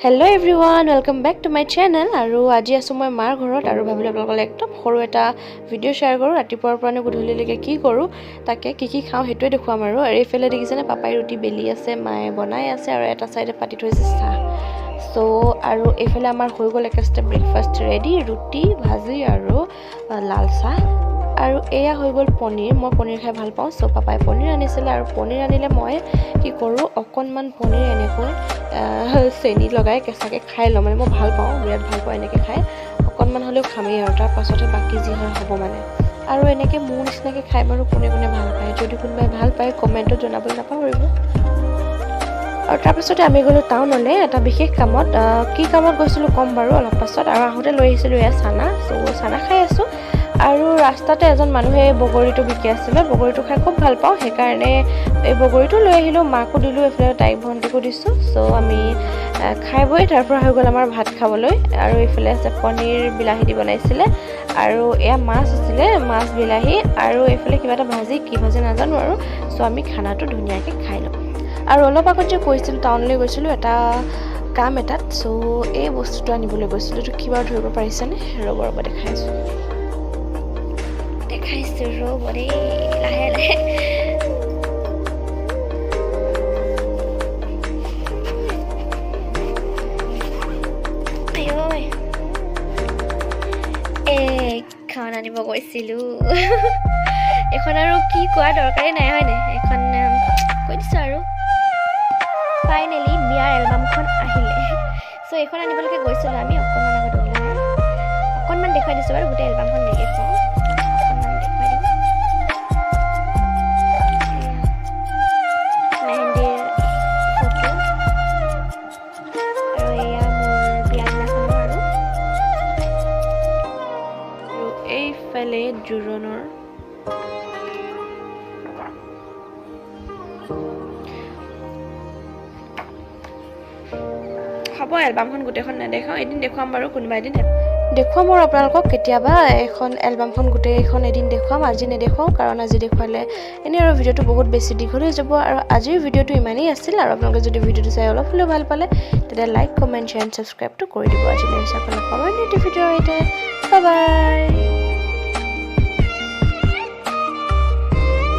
Hello everyone, welcome back to my channel. আৰু আজি আছোঁ মই মাৰ ঘৰত আৰু ভাবিলোঁ আপোনালোকৰ একদম সৰু এটা ভিডিঅ' শ্বেয়াৰ কৰোঁ। ৰাতিপুৱাৰ পৰা গধূলিলৈকে কি কৰোঁ, তাকে কি কি খাওঁ সেইটোৱে দেখুৱাম। আৰু এইফালে দেখিছেনে পাপাই ৰুটি বেলি আছে, মায়ে বনাই আছে আৰু এটা ছাইডে পাতি থৈছে চাহ। চ' আৰু এইফালে আমাৰ হৈ গ'ল একেবাৰে ব্ৰেকফাষ্ট ৰেডি, ৰুটি ভাজি আৰু লাল চাহ। আৰু এয়া হৈ গ'ল পনীৰ। মই পনীৰ খাই ভাল পাওঁ, চ' পাপাই পনীৰ আনিছিলে। আৰু পনীৰ আনিলে মই কি কৰোঁ, অকণমান পনীৰ এনেকৈ চেনি লগাই কেঁচাকৈ খাই লওঁ। মানে মই ভাল পাওঁ, বিৰাট ভাল পাওঁ এনেকৈ খাই। অকণমান হ'লেও খামেই আৰু তাৰ পাছতহে বাকী যি হয় হ'ব মানে। আৰু এনেকৈ মোৰ নিচিনাকৈ খাই বাৰু কোনে কোনে ভাল পায়, যদি কোনোবাই ভাল পায় কমেণ্টত জনাবলৈ নাপাহৰিব। আৰু তাৰপাছতে আমি গ'লোঁ টাউনলৈ এটা বিশেষ কামত। কি কামত গৈছিলোঁ ক'ম বাৰু অলপ পাছত। আৰু আহোঁতে লৈ আহিছিলোঁ এয়া চানা, চ' চানা খাই আছোঁ। আৰু ৰাস্তাতে এজন মানুহে বগৰীটো বিকি আছিলে, বগৰীটো খাই খুব ভাল পাওঁ, সেইকাৰণে এই বগৰীটো লৈ আহিলোঁ। মাকো দিলোঁ, এইফালে তাইক ভণ্টিকো দিছোঁ। চ' আমি খাই বৈ তাৰ পৰা হৈ গ'ল আমাৰ ভাত খাবলৈ। আৰু এইফালে আছে পনীৰ বিলাহী দি বনাইছিলে, আৰু এয়া মাছ আছিলে, মাছ বিলাহী, আৰু এইফালে কিবা এটা ভাজি, কি ভাজি নাজানো আৰু। চ' আমি খানাটো ধুনীয়াকৈ খাই লওঁ। আৰু অলপ আগত যে কৈছিলোঁ টাউনলৈ গৈছিলোঁ এটা কাম এটাত, চ' এই বস্তুটো আনিবলৈ গৈছিলোঁ। এইটো কি বাৰু ধৰিব পাৰিছেনে? ৰ'ব ৰ'ব দেখাই আছোঁ, দেখাইছোঁ ৰ'ব দেই, লাহে লাহে। এইখন আনিব গৈছিলোঁ। এইখন আৰু কি কোৱাৰ দৰকাৰেই নাই, হয়নে? এইখন কৈ দিছোঁ আৰু। ফাইনেলি বিয়াৰ এলবামখন আহিলে। চ' এইখন আনিবলৈকে গৈছিলোঁ আমি অকণমান আগত ওলাই। অকণমান দেখুৱাই দিছোঁ বাৰু, গোটেই এলবামখন নেদেখুৱাওঁ, অকণমান দেখুৱাই দিম। মেহেন্দিৰ ফটো আৰু এয়া মোৰ বিয়া দিনাখনৰ। আৰু এইফালে জোৰোণৰ। হ'ব, এলবামখন গোটেইখন নেদেখাওঁ, এদিন দেখুৱাম বাৰু, কোনোবা এদিন দেখুৱাম আৰু আপোনালোকক কেতিয়াবা এখন এলবামখন গোটেইখন এদিন দেখুৱাম। আজি নেদেখুৱাওঁ, কাৰণ আজি দেখুৱালে এনেই আৰু ভিডিঅ'টো বহুত বেছি দীঘল হৈ যাব। আৰু আজিৰ ভিডিঅ'টো ইমানেই আছিল। আৰু আপোনালোকে যদি ভিডিঅ'টো চাই অলপ হ'লেও ভাল পালে তেতিয়া লাইক, কমেণ্ট, শ্বেয়াৰ, ছাবস্ক্ৰাইবটো কৰি দিব। আজিলৈ আপোনালোক ভিডিঅ' সৈতে, বাই বাই।